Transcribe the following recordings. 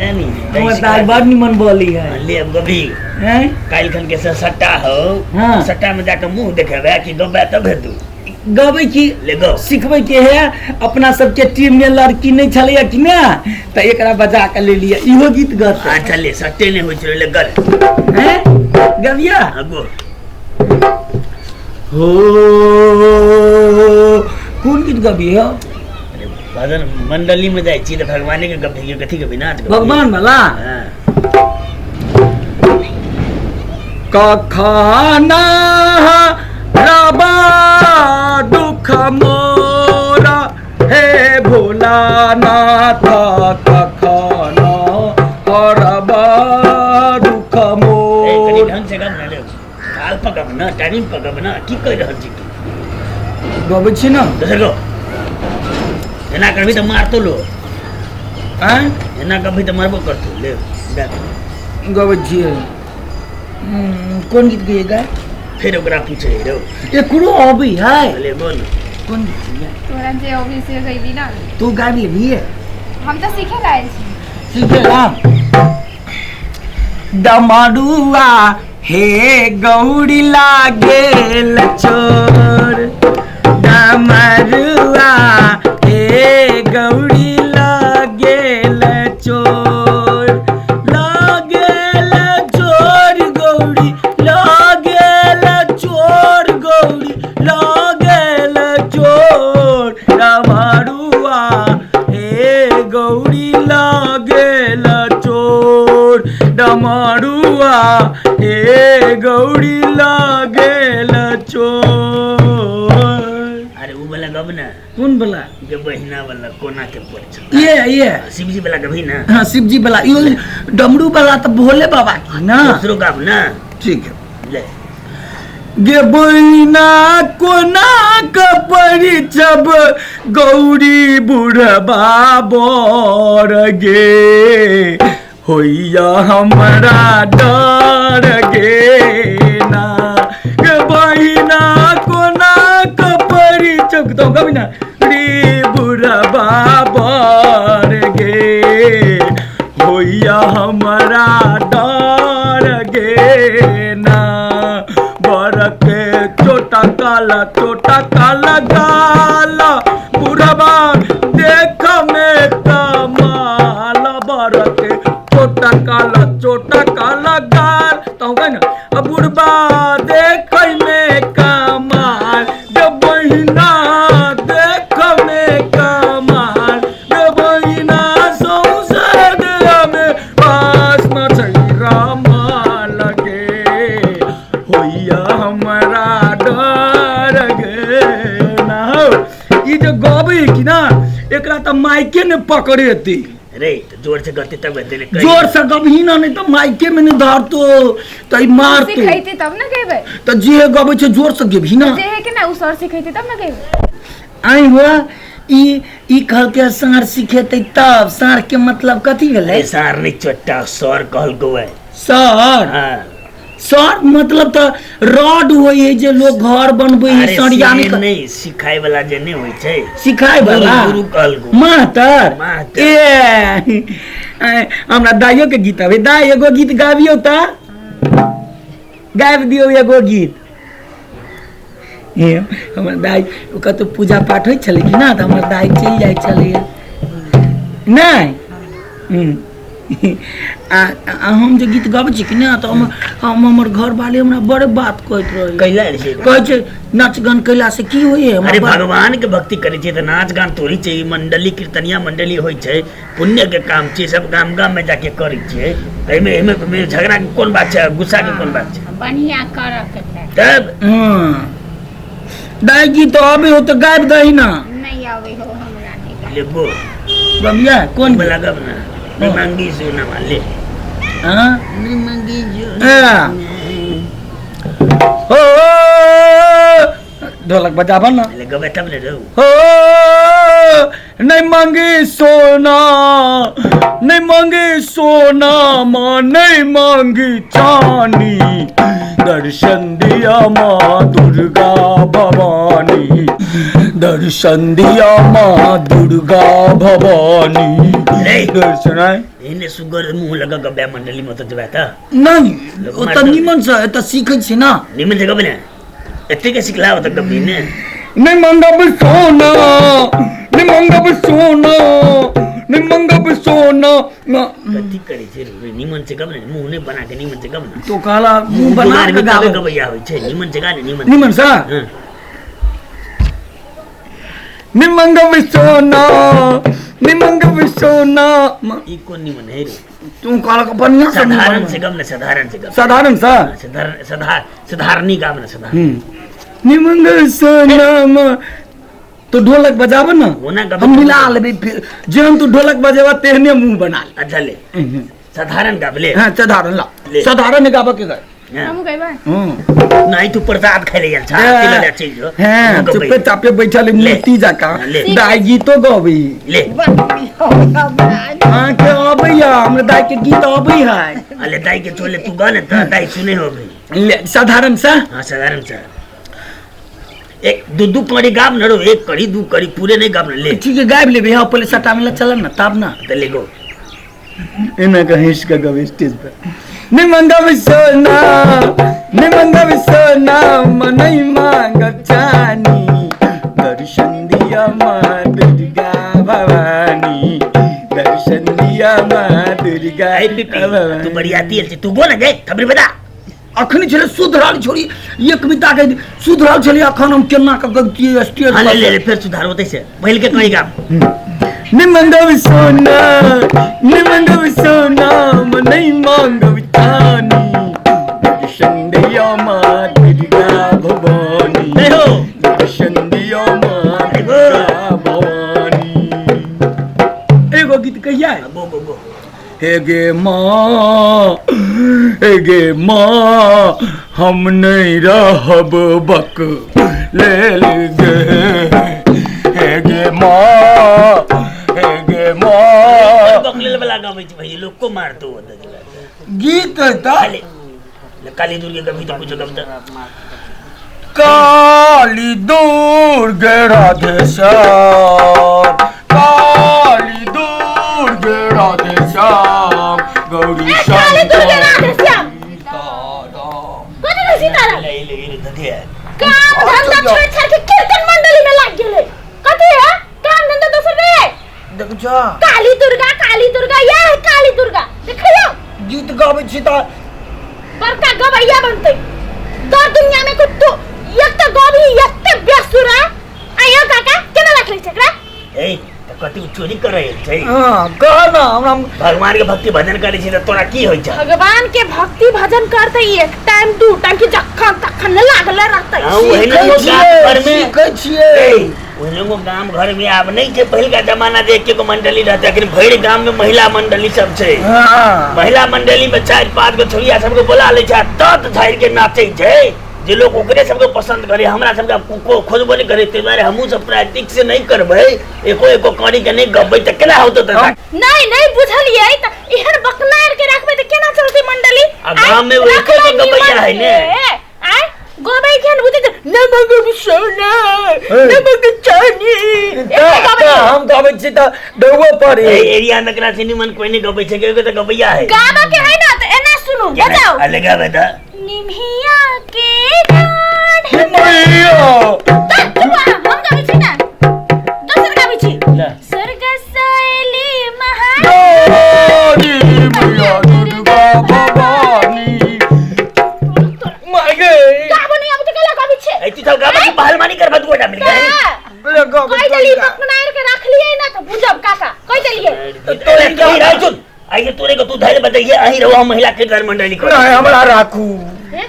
हमर दाइ बड़ निमन बोली है। ले अब गभी। हैं? काल्हि खन के से सट्टा हो। हाँ। सट्टा में जाके मुंह देखेबे कि गबे तब हेतु। गबै की ले गो। सिखबै के है, अपना सबके टीम में लड़की नहीं छलैया कि ना, तऽ एकरा बजा के ले लिया, इहो गीत गते। अच्छा ले, सट्टे नहीं होइ छलै, ले गल। हैं? गबिया? हाँ, गो। हो, कोन गीत गबी हो? अरे, भजन मंडली में जाइ छी तऽ भगवाने के गबही, कथी गबही, नाच गबही? भगवान वाला? हाँ। कखना रबा दुख मोरा हे भोलानाथ, कखना हरबा दुख ए, कनी मोरा। ढंग से गब ना, ले ताल पकब ना, टाइमिंग पकब ना, की कहि रहल छी तू? गबै छी ना। दोसर गो एना करबी तऽ मारतो लो। आँय? एना करबी तऽ मारबो करतो। ले गा। गबै छियै। कोन गीत गइए गाय? फेर ओकरा पूछे रौ। एकरो अबै है। ले बोल। कोन गीत गइए? तोरा जे अबै से गइबी ना। तू गाबि लेबही? हम तऽ सीखे ला आयल छी। सीखे ला? डमरुआ हे गौरी लागेल चोर, डमरुआ हे गौरी लागेल चोर, लागेल चोर गौरी, लागेल चोर गौरी, लागेल चोर, डमरुआ हे गौरी लागेल चोर, डमरुआ हे गौरी लागेल चोर। अरे उ वाला गब ना। कोन वाला? जे बहिना वाला कोना के पर छौ। ये। शिवजी वाला गबही ना। हाँ, शिवजी वाला। यो डमरू वाला तो भोले बाबा की ना। दूसरो गब ना। ठीक है। ले। गे बहिना कोना के परिचब गौरी बुढ़बा बर गे, होइया हमरा डर गे ना। गे बहिना कोना के परिचब तो कभी ना रे बुढ़बा बर गे, होइया हमरा डर गे ना। बर के चोटा काला, चोटा काला गाला, बुढ़बा देख में कमाल, बर के चोटा काला, चोटा काला गाल, तो ना अब बुढ़बा देख में कमाल, जब बहिना देख में कमाल, जब बहिना सौंसे देह में पास मछली लगे, होइया हमरा डर गे ना। हो, ई जे गबै कि ना, एकरा तऽ माइके ने पकड़ेती। रे तऽ जोर से गते तब हेतै ने, कहि। जोर से गबही ना, नहीं तऽ माइके में नहीं धरतो तऽ ई मारतो। सिखैती तब ना गेबै। तऽ जे गबै छै जोर से गेबही ना। जे है कि ना उ सर सिखैती तब ना गेबै। आई हुआ ई कहलकै साँढ़ सिखेतै तब, साँढ़ के मतलब कथी भेलै? अरे साँढ़ नहीं चोट्टा, सर कहलकौ है। सर? हाँ। सर मतलब तऽ रॉड होइ है जे लोग घर बनबै है, अरे सरिया से नहीं नहीं, सिखाय वाला जे नहीं होइ छै। सिखाय वाला? गुरु कहलकौ। मास्टर? मास्टर। ए, हमरा दाइयो के गीत आबै। दाइ एगो गीत गाबियौ तऽ, गाबि दियौ एगो गीत। हे, हमर दाइ कतौ पूजा पाठ होइ छलै कि ना, तऽ हमर दाइ चलि जाइ छलैया। नहि? आ हम जे गीत गबै छी कि ना, तऽ हम हमर घरवाली हमरा बड़े बात कहैत रहै। कैला रे? कहै छै नाच गान कैला से की होइए? हमरा अरे भगवान के भक्ति करै छियै तऽ नाच गान थोड़ी छै। ई मंडली कीर्तनिया मंडली होइ छै, पुण्य के काम छियै, सब गाम गाम में जाके करै छियै। एहिमे एहिमे एहिमे झगड़ा के कोन बात छै, गुस्सा के कोन बात छै? बढ़िया करऽ के छै। तब? हँ। दाइ गीत अबै हो तऽ गाबि दही ना। नहि अबै हो हमरा, नहि गाबि। ले गो। गबिया? कोन वाला गब ना? नहीं मांगी सोना ले। हाँ? नहीं मांगी जो। हाँ। हो, ढोलक बजाबऽ ना। ले गबे तब ने रहू। हो, नहीं मांगी सोना, नहीं मांगी सोना माँ, नहीं मांगी चानी, दर्शन दिया माँ दुर्गा भवानी, दर्शन दिया माँ दुर्गा भवानी। रे। दर्शन आय? एहने सुगर मुंह लगा गबे मंडली में तो जबे त नहीं, ओतऽ निमन से एतऽ सीखै छी ना। निमन से गबे ने, एते के सिखला ओतऽ गबी ने। नहीं मंगब सोना, नहीं मंगब सोना, नहीं मंगब सोना ना। कथी करै छै रे? निमन से गब ने, मुंह नहीं बना के निमन से गब ने। तो कहला मुंह बना के गावे गावे। गबैया होइ छै, निमन से गा ने, निमन। निमन से? हाँ। नहीं मंगब सोना, नहीं मंगब सोना। ई कोन निमन है रे? तू कहला के बढ़िया से निमन साधारण बन। से गब ने, साधारण से गब। साधारण से? हाँ, साधारण, साधारणी गाब ने, साधारण। निमंगल सोना तो ढोलक बजाब ना, ओना गबे हम मिला लेबै फिर। जेहन तू ढोलक बजेबा तेहने मुंह बना ले। अच्छा ले, साधारण गाब ले। हाँ, साधारण ला। ले। साधारण गाबऽ के गाय। हाँ। हमहूँ गएबै। नहीं तू प्रसाद खाइ ले गेल छा, हाँ। तिल ले चलि जो। हाँ, हमहूँ गबै। चुपे चापे बैठल है, ले। मूर्ति जकाँ। ले। दाइ गीतो गबै। ले। अहाँके अबैया, हमरा दाइ के गीत अबै है। अले दाइ के चोले तू गा ने त दाइ सुने होबे। ले, साधारण सा। हाँ, साधारण सा। एक दू दू कड़ी गाब न रो, एक कड़ी दू कड़ी पूरे नहीं गाब न ले। ठीक है, गाबि लेबै। हाँ, पहिले सटा मिला चल ना, तब ना। त ले गो। एना के हंस के गबै स्टेज पर। नहीं मंगब सोना, नहीं मंगब सोना, मन मांगब चानी, दर्शन दिया माँ दुर्गा भवानी, दर्शन दिया माँ दुर्गा ए पिपी, भवानी। तू बरियाती आयल छी, तू गो ने गे, थबरी बजा। अखन छलै सुधरल छोड़ी, एक बिता के सुधरल छलै, अखन हम केना के गलती स्टेज हाँ, ले, पर। ले, ले, फेर सुधार होतै से। पहिल के कहीं गाब। नहीं मंगब सोना, नहीं मंगब सोना, नहीं मांगब चानी, दर्शन दिया माँ दुर्गा भवानी, जय हो। दर्शन दिया माँ दुर्गा भवानी। एगो गीत कहिया है? गो, गो, गो। हे गे माँ, हे गे माँ, हम नहीं रहब बक ले गे। हे गे माँ, हे गे माँ। बकलेल वाला गाबै छै भाई, लोग को मारतो ओतऽ जगह। गीत है त? खाली। ले, काली दुर्गे कभी तो कुछ गम त। काली दुर्गे राधे श्याम, काली दुर्गे राधे श्याम, गौरी ए, काली दुर्गे राधे श्याम। सीताराम। कथी रे सीताराम? ले, ले, ले, दे दे। काम धंधा छोड़ छाड़ के कीर्तन मंडली में लाग गेलै। कथी है? काम धंधा दोसर नहीं है। देखै छह? काली दुर्गा, काली दुर्गा, यह है काली दुर्गा। देखियौ। गीत गाबै छी त बड़का गवैया बनतै। दर दुनिया में कुत्तो एक त गबी, एक त बेसुरा। आयो काका, केना राखले छै एकरा? ए, त कथी चोरी करै छै? हाँ, कह ना, हमरा भगवान के भक्ति भजन करै छी त तोरा की होइ छै? भगवान के भक्ति भजन करतै एक टाइम दू टाइम की जखन तखन लागले रहतै। हाँ, ओहिने सीखै लोग छियै, गाम घर में सीखै छियै। ए, ओहिने लोग गाम घर में आब नहीं छै पहिलका जमाना जे एके गो मंडली रहतै, अखन भरि गाम में महिला मंडली सब छै। हाँ। महिला मंडली में 4-5 गो छोरिया सबके बोला लै छै आ तत झाड़ि के नाचै छै जे लोग ओकरे सबके पसंद करे। हमरा सबके आब खोजबो नहीं करे, ताहि दुआरे हमहूँ सब प्रैक्टिस से नहीं करबै, एको एको कड़ी के नहीं गबै तऽ केना होतौ तऽ? नहीं, नहीं बुझलियै त एहन बकनार के राखबै त केना चलतै मंडली? आ गाम में आइ एको गो रखबै गबैया है ने। निमन से। आइ गबै केहन बुझै छै? न मगर सोना, न मगर चानी। तऽ एते गबै तऽ हम गाबै छी तऽ डौओ पड़े। एहि एरिया में एकरा से निमन कोई नहीं गबै छै, केओ तऽ गबैया है। गाबऽ के है ना त एना सुनू, बजाओ। अले गाबै तऽ। निमिया के डाढ़ हे मैया। त चुप, हम गाबै छी ना, दोसर गाबै छी। ले। स्वर्ग सैली महा गौरी मैया दुर्गा भवानी। माय गे। गाबो नहीं आबै त केला गाबै छै? ए, तू सब गाबै छी, पहलवानी करबै दू गोटा मिल के। ले गाबै कहि देलियै बकनार के राखलियै ना त बुझब काका, कहि देलियै। तोरे तोरे रह चुन। आइ तोरे के तू धैर्य बतैये, अहीं रहो, हम महिला के घर मंडली कर। नहीं, हमरा राखू। हे,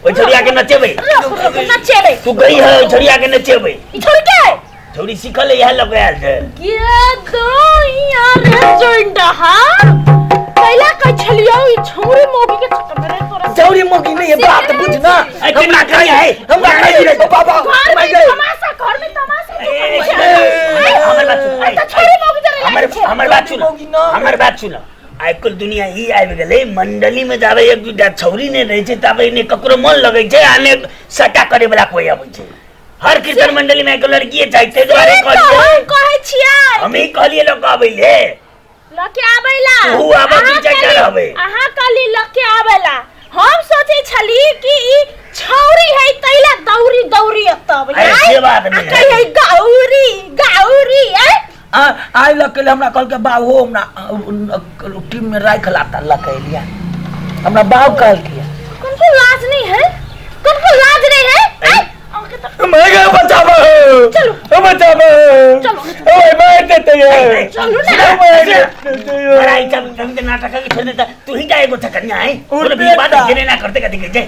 ओहि छोरिया के नचेबै। रख, रख, नचेबै। तू गई है, ओहि छोरिया के नचेबै। ई छोड़ के छोरी सिखल है, इएह लऽ के आयल छै। गे दोइया रे जोइंडा, पहला कहै छलियौ ई छौरी मौगी के चक्कर में रे तोरा। छौरी मौगी नहीं है, बात बुझ ना। ए, केना कही है? हमरा कही रे बाबा। घर माय में गे। तमाशा, घर में तमाशा ए, ए, हमर बात सुन, त छौरी मौगी जरे हमर लागै छै। हमर बात सुन, मौगी ना। हमर बात सुन। आइ काल्हि दुनिया ई आबि गेलै, मंडली में जाबे एक दूटा छौरी नहि रहै छै ताबे ने ककरो मन लगै छै आ ने सट्टा करे वाला कोई अबै छै। हर कीर्तन मंडली में एगो लड़की चाही ताहि दुआरे से तऽ कहलियै। हम कहै छियै। हम ही कहलियै लोक आबै ले। लऽ के आबै ला। तू आबऽ, अहाँ दू चारि टा कहली- रहबै। अहाँ कहली लऽ के आबै ला, हम सोचै छली कि ई छौरी है तैला दौरी दौरी एतऽ अबै। अरे, से बात नहि आ कहै गौरी गौरी आय। आ आइ लऽ के हमरा कहलकै बाबू हमरा टीम में राखि लाता लऽ के एलियै, हमरा बाबू कहलकै। कनको लाज नहीं है, कनको लाज नहीं है। आय, अहाँके तऽ मैं गया बचाबो। चलू। बचाबो। चलू। ओए मैं देते ये। चलू ना। बड़ा ई सब ढंग के नाटक के छोड़ देता, तू ही जा एगो छकनिया है कोनो भी बात जेने ना करते कथी के जाए।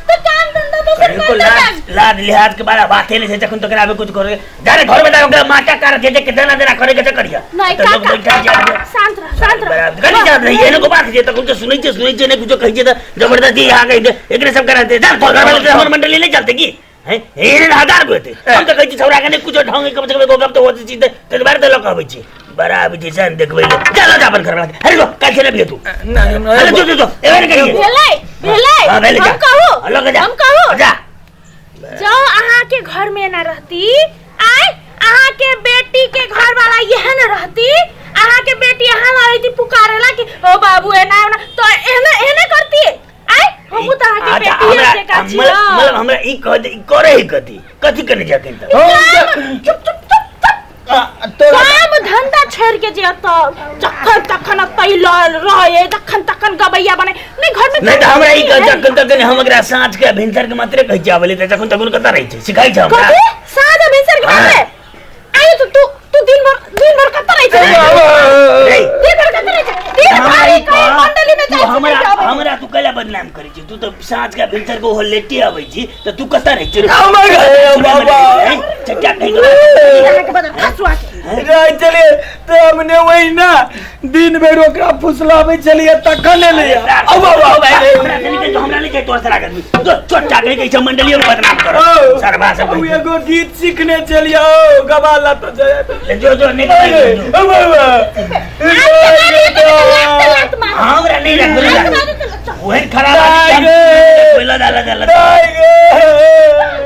तऽ काम धंधा दोसर कहीं को करतै। लाज लाज लिहाज के बारे बाते नहीं छै जखन तक आबे कुछ करे जा रे घर में जा ओकरा माटा कर जे जे के देना देना करे के करिया। नहीं तऽ लोग काका बैठा जा शांत रह, शांत रह। बराबर गली जात रही एने को बात जे तक कुछ सुनै छै सुनै छै नहीं कुछ कहै छै तऽ जबरदस्ती यहाँ कहि दे एकरे सब करा दे जा घर में हमर मंडली नहीं चलते की हैं एने हजार गो हेतै। हम तऽ कहै छी छौड़ा के नहीं कुछ ढंग कम से कम एगो गप तऽ होत छी तऽ बार तऽ लऽ कऽ अबै छी बड़ा अबै छी सन देखबै ले चलो जा अपन घर में अरे लो काल्हि से नहीं तू। नहीं हमरा अरे जो जो जो एबे नहीं करिए। भेलै भेलै। हां भेलै जा। हम कहू, लऽ के जा। हम कहू। जा। जो अहाँ के घर में ना रहती आय, अहाँ के बेटी के घर वाला एहन रहती, अहाँ के बेटी अहाँ ला रहती पुकारेला कि ओ बाबू एना ओना, तो एहने एहने करती आय। हमहूँ तऽ अहाँ के अच्छा, बेटी हमरा जेकाँ छी। मतलब हमरा ई कह दे ई करे ही कथी कथी करने जा कहीं तक। चुप चुप चुप चुप। तोरा काम धंधा छोड़ के जे एतऽ जखन तखन एतै लऽ रहे, जखन तखन गबैया बने नहीं घर में। नहीं तऽ हमरा ई कह है। जखन तक हम एकरा साँझ के भिनसर के मात्रे कहै छी आबै ले तऽ जखन तखन कतऽ रहै छै सिखाइ छै हमरा। कथी साँझ आ भिनसर के हाँ। मात्रे? आयो तो तू तू दिन भर दिन भर कतऽ रहै छै? रे, दिन भर कतऽ रहै छै? दिन हमरा भर ई ई कहीं कह, मंडली में तू जाइ छै, हमरा नहि आबै। हमरा तू कैला बदनाम करै छी? तू तऽ साँझ के भिनसर के ओहो लेटे आबै छी तऽ तू कतऽ रहै छी? हमर बाबा। चचा कहि अहाँके बदल खसुआ के। रहै छलियै तऽ हमने वही ना दिन भरि ओकरा फुसलाबै छलियै तखन एलैया। औ बाबा। हमरा से नहीं हमरा नहीं चाहिए तोर से लागत जो चोटा कहि कहै छै मंडलियो के बदनाम कर सरबा सब औ कहै छै। एगो गीत सीखने छलियै औ गवा ला तो जाय। ले जो जो नहीं औ बाबा। लात लात मार। हमरा नहीं रखो लात मारू तऽ वही खराब दाइ गे। आदमी, ला ला ला ला। दाइ गे।